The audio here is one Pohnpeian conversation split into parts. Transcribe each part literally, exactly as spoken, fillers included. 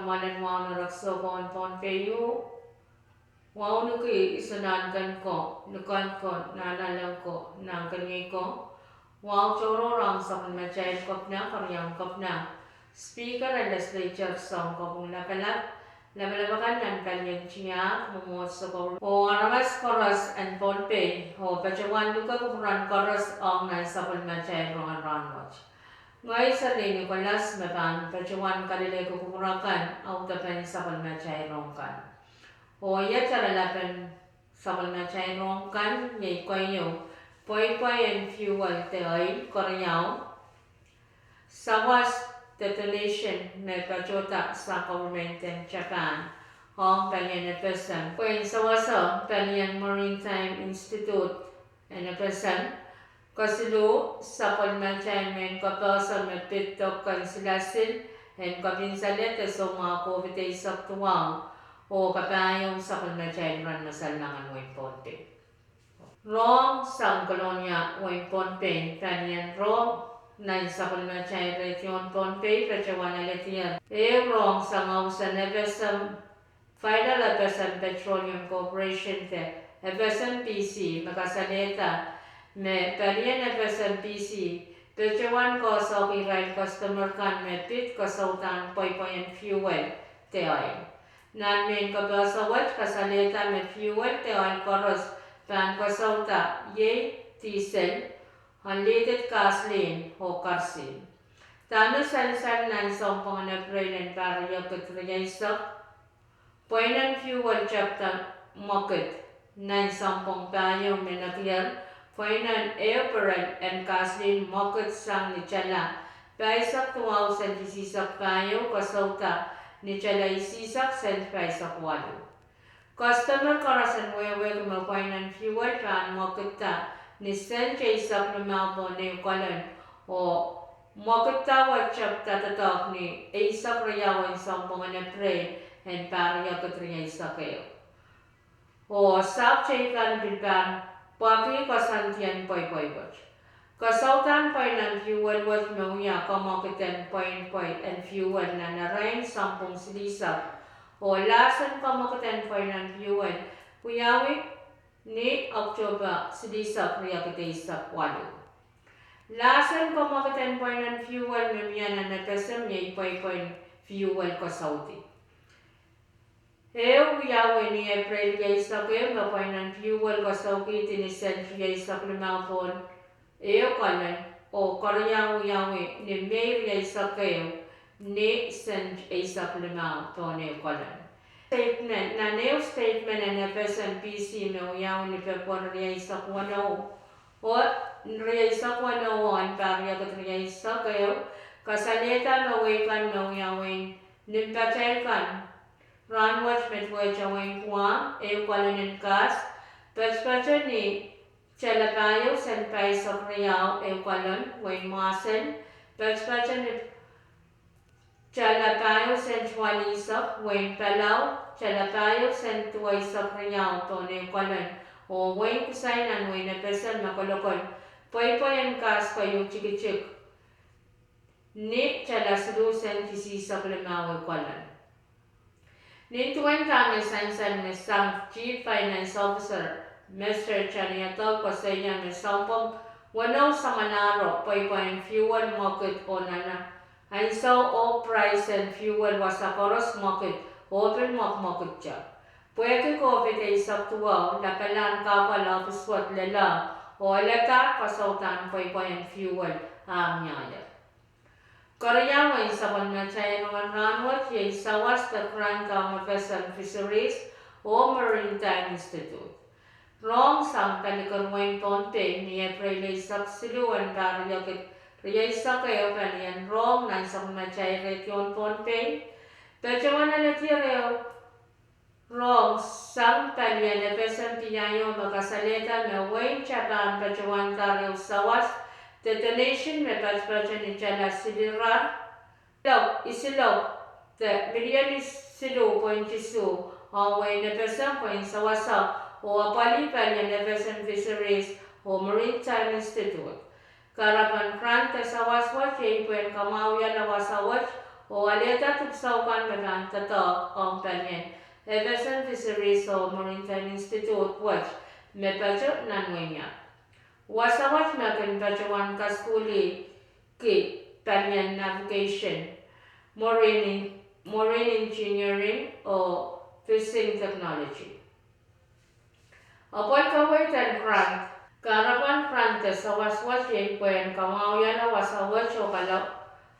Mwalen wahu en erekiso ko en Pohnpei, wauneki isonahnken ko, likend ko, nanleng ko, nahnkeniei ko, wahu tohrohr ong sapwellimatail Kepina, Keriau Kepina, Speaker en Legislature, Sounkopwung Lapalap, lapalap akan nan palien tiahk, mwomwohdiso koaros, oh aramas koaros en Pohnpei, oh patohwan luke kupwuramwail koaros ong nan sapwellimatail rongen rahnwet. Ngehi Serlin Nicholas me pahn patohwan kalelehki kupwur akan audepen sapwellimatail rong kan. Oh iet alalapen sapwellimatail rong kan iei keieu, pweipwei en fuel de oil, keriau, sawas de donation me patohda sang government en Japan ong palien FSM pwehn sawaso palien Maritime Institute en FSM. Kesiluh, sapwellimatail mehn kapehse me pid dok kan silasil en kapinsaleh de soumwahu COVID eisek duwau, oh kapahieu sapwellimatail iren masallangen wehin Pohnpei. Rohng sang Kolonia, wehin Pohnpei, palien rohng nan sapwellimatail redion Pohnpei patohwan aledier ehu rohng sang ausen FSM, Vital FSM Petroleum Corporation de FSMPC me kasalehda me palien FSMPC patohwan koasoiki irail customer kan me pid kosoudan pweipwei en fuel de oil. Nan mehn kapehse wet kasalehda me fuel de oil koaros pahn kosouda iei diesel, unleaded gasoline oh kerosene. Dahme sansal: nan sounpwongen Epreil en pahr riekid rieisek, pweinen fuel tepda mwekid nan sounpwong pahieu me nekier, pweinen ehu perel en gasoline mwekid sang ni tala pahisek duwau sent isihsek pahieu kosouda ni tala isihsek sent pahisek waluh. Customer koaros en wehwehki me pweinen fuel pahn mwekidda ni sent eisek limau pohn ehu kalon, oh mwekidda wet tepda doadoahk ni eisek riau en sounpwongen Epreil en pahr riekid rieisek ehu. Oh sahpw teikan pil pahn pwakih koasoandien pweipwei wet. Kosoudan pweinen fuel wet me wia kamwekid en pweipwei en fuel nan erein sounpwong silihsek, oh lahsen kamwekid en pweinen fuel wiawi ni Oktohpa silihsek riekid eisek waluh. Lahsen kamwekid en pweinen fuel me mie nan FSM iei pweipwein fuel kosoudi. Ehu wiawi ni Epreil rieisek ehu me pweinen fuel kosoukihdi ni sent rieisek limau pohn ehu kalon, oh keriau wiawi ni Mei rieisek ehu ni sent eisek limau pohn ehu kalon. Statement: nan ehu statement en FSMPC me wiawi ni Pwehpwehri rieisek weneu, oh rieisek weneu en pahr riekid rieisek ehu, kasalehda me wehi kan me wiawi ni mpatail kan rahnwet me duwehte wehin Guam, ehu kalon en gas, patopato ni tala pahieu sent pahisek riau ehu kalon; wehin Mwahsel, patopato ni tala pahieu sent duwalisek; wehin Palau, tala pahieu sent duweisek riau pohn ehu kalon; oh wehin Kusai nan wehin FSM me kolokol pweipwei en gas keieu tikitik ni tala siluh sent isihsek limau ehu kalon. Nin duwen dahme sansal me sang Chief Finance Officer Mister Johnny Yadav koasoia me sounpwong weneu samwalahro pweipwein fuel mwekid oh nan ansou oh price en fuel wasa koaros mwekid oh pil mwekmwekidte. Pwehki COVID eisek duwau, lapalahn kahpwal ohpis wet lelohng oh alehdahr kosoudan pweipwein fuel ah mieier. Keriau en sapwellimatail rongen rahnwet iei sawas de grant ong FSM Fisheries oh Maritime Institute. Rohng sang paliker wehin Pohnpei ni Epreil eisek siluh en pahr riekid rieisek ehu, palien rohng nan sapwellimatail redion Pohnpei patohwan aledier ehu rohng sang palien FSM PIO me kasalehda me wehin Japan patohwandahr ehu sawas de donation me patopato ni tala silirar, isilopw, isilopw de milion siluh point isuh ong wehin FSM pwehn sawaso oh apwalih palien FSM Fisheries oh Maritime Institute. Kahrepen grant de sawas wet iei pwehn kamwahuiala wasa wet oh alehda dipwisou kan me pahn doadoahk ong palien FSM Fisheries oh Maritime Institute wet me patoh nan wehin Iap. Wasa wet me kin patohwan kasukuhlki palien navigation, marine, marine engineering oh fishing technology. Apwal kaweid en grant. Kahrepen grant de sawas wet iei pwehn kamwahwihala wasa wet oh kala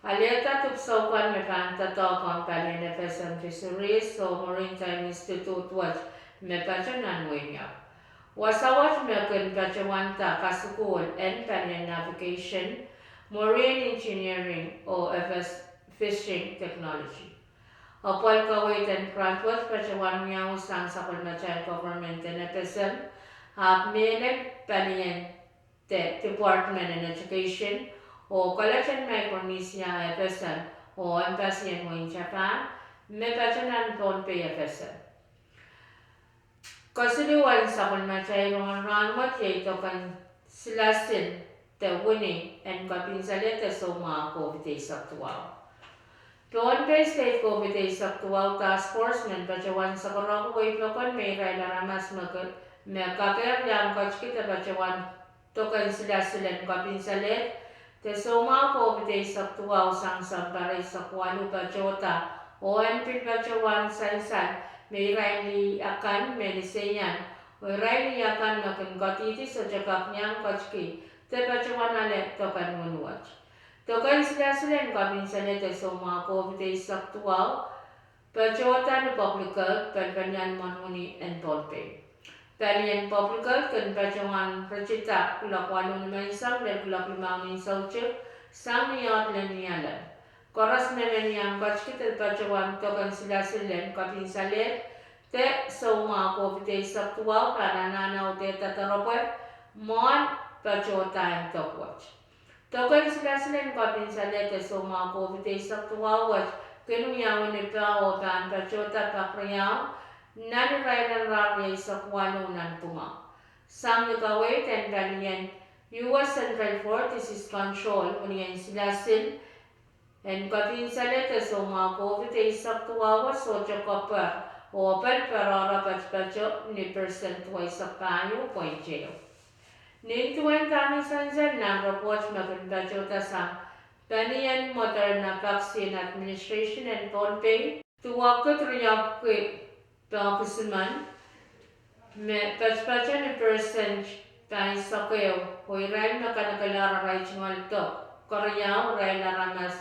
alehda dipwisou kan me pahn doadoahk ong palien FSM Fisheries oh Maritime Institute wet me patoh nan wehin Iap. Wasa wet me kin patohwanda kasukuhl en palien navigation, marine engineering oh fishing technology. Apwal kaweid en grant wet patohwan wiawi sang sapwellimatail government en FSM, ahpw mehlel palien de Department en Education oh College en Micronesia FSM oh Embassy en wehin Japan me patoh nan Pohnpei FSM. Kesiluhwen sapwellimatail rongen rahnwet iei doken silasil de wini en kopinsaleh de soumwahu COVID eisek duwau. Pohnpei State COVID eisek duwau Task Force men patohwan sakarako weipokon me irail aramas me ke-, me kakehr iang ketiki de patohwan doken silasil en kopinsaleh de soumwahu COVID eisek duwau sang sounpar eisek waluh patohda, oh en pil patohwan sansal me irail lih akan me liseian, oh irail lih akan me kin kadihdi sohte kak iang ketiki de patohwan ale doken wini wet. Doken silasil en kopinsaleh de soumwahu COVID eisek duwau patohda ni Public Health, pelipelian mwohnwini en Pohnpei. Palien Public Health kin patohwan ritida kuloak waluh nimenseng lel kuloak limau ni soutik sang ni oahd lel Nialem. Koaros me men iang ketiki de patohwan doken silasil en kopinsaleh de soumwahu COVID eisek duwau pahn anahne audehda doaropwe mwohn patohda en dok wet. Doken silasil en kopinsaleh de soumwahu COVID eisek duwau wet kin wiawi ni pah oh pahn patohda pak riau nan irair en rar rieisek waluh nanpwungara. Sang ni kaweid en palien U S Centers for Disease Control, winien silasil en kopinsaleh de soumwahu COVID eisek duwau wet sohte kapwar, oh apwal pwarohro patopato ni percent duweisek pahieu point ehu. Nin duwen dahme sansal nan report me kin patohda sang palien Moderna Vaccine Administration en Pohnpei, duwekid riepwiki pahkisimen me patopato ni percent pahisek ehu, oh irail me kanekelahr arail tungoal dok keriau irail aramas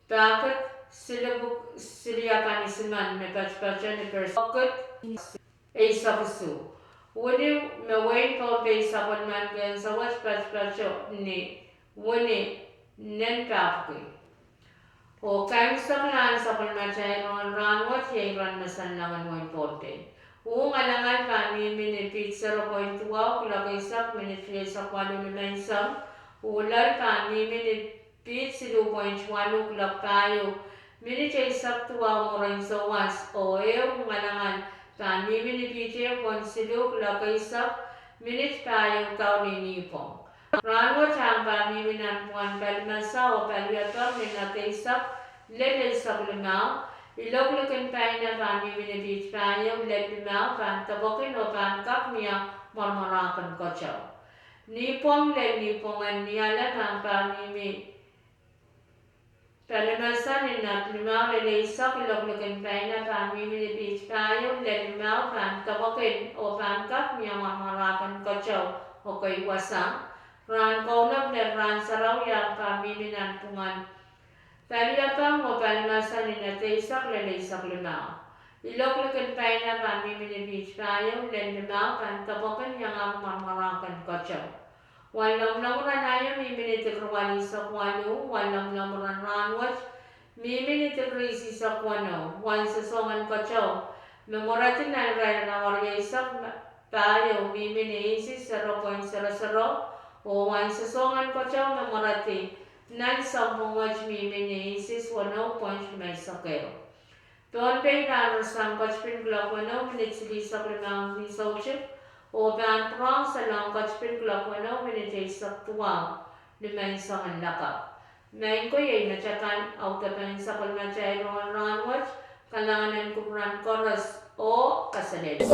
pahkid silipwuk siliakan isimen me patopato ni percent eisek isuh. Wini me wehin Pohnpei sapwellimaniki ansou wet patopato ni wini nen pahpwiki. Oh kaimwiseklahn sapwellimatail rongen rahnwet iei iren me sanlengen wehin Pohnpei. Uh ngalangal pahn mihmi ni piht zero point duwau kuloak eisek minit rieisek waluh nimenseng. Uh loal pahn mihmi ni piht siluh point waluh kuloak pahieu minit eisek duwau mwurin souwas, oh ehu ngalangal pahn mihmi ni piht ehu point siluh kuloak eisek minit pahieu dauni nihpwong. Rahnwet ahng pahn mihmi nanpwungen palimese oh paliepeng ni knot eisek lel eisek limau. Ilok likin paina pahn mihmi ni piht pahieu lel limau pahn depwekin oh pahn kak mie mwarmwarahken keteu. Nihpwong lel nihpwong en Nialem ahng pahn mihmi palimese ni knot limau lel eisek. Ilok likin paina pahn mihmi ni piht pahieu lel limau pahn depwekin oh pahn kak mie mwarmwarahken keteu. Ekei wasa, rahn kaunop lel rahn sarawi ahng pahn mihmi nanpwungen paliepeng oh palimese ni knot eisek lel eisek limau. Ilok likin paina pahn mihmi ni piht pahieu lel limau pahn depwekin iangahki mwarmwarahken keteu. Wen lomwlomwur en aio mihmi ni degree waluh eisek waluh. Wen lomwlomwur en rahnwet mihmi ni degree eisek weneu. Wen sosoangen keteu me mweredi nan irair en awa rieisek pahieu mihmi ni inches zero point zero zero, oh wen sosoangen keteu me mweredi nan sounpwong wet mihmi ni inches weneu point limeisek ehu. Pohnpei pahn rasehng ketipin kuloak weneu minit silihsek limau ni soutik, oh pahn pwurehng salehng ketipin kuloak weneu minit eisek duwau nimenseng en lakapw. Maing ko, iei met akan audepen sapwellimatail rongen rahn wet. Kalahngan en kupwuramwail koaros oh kaselehlie.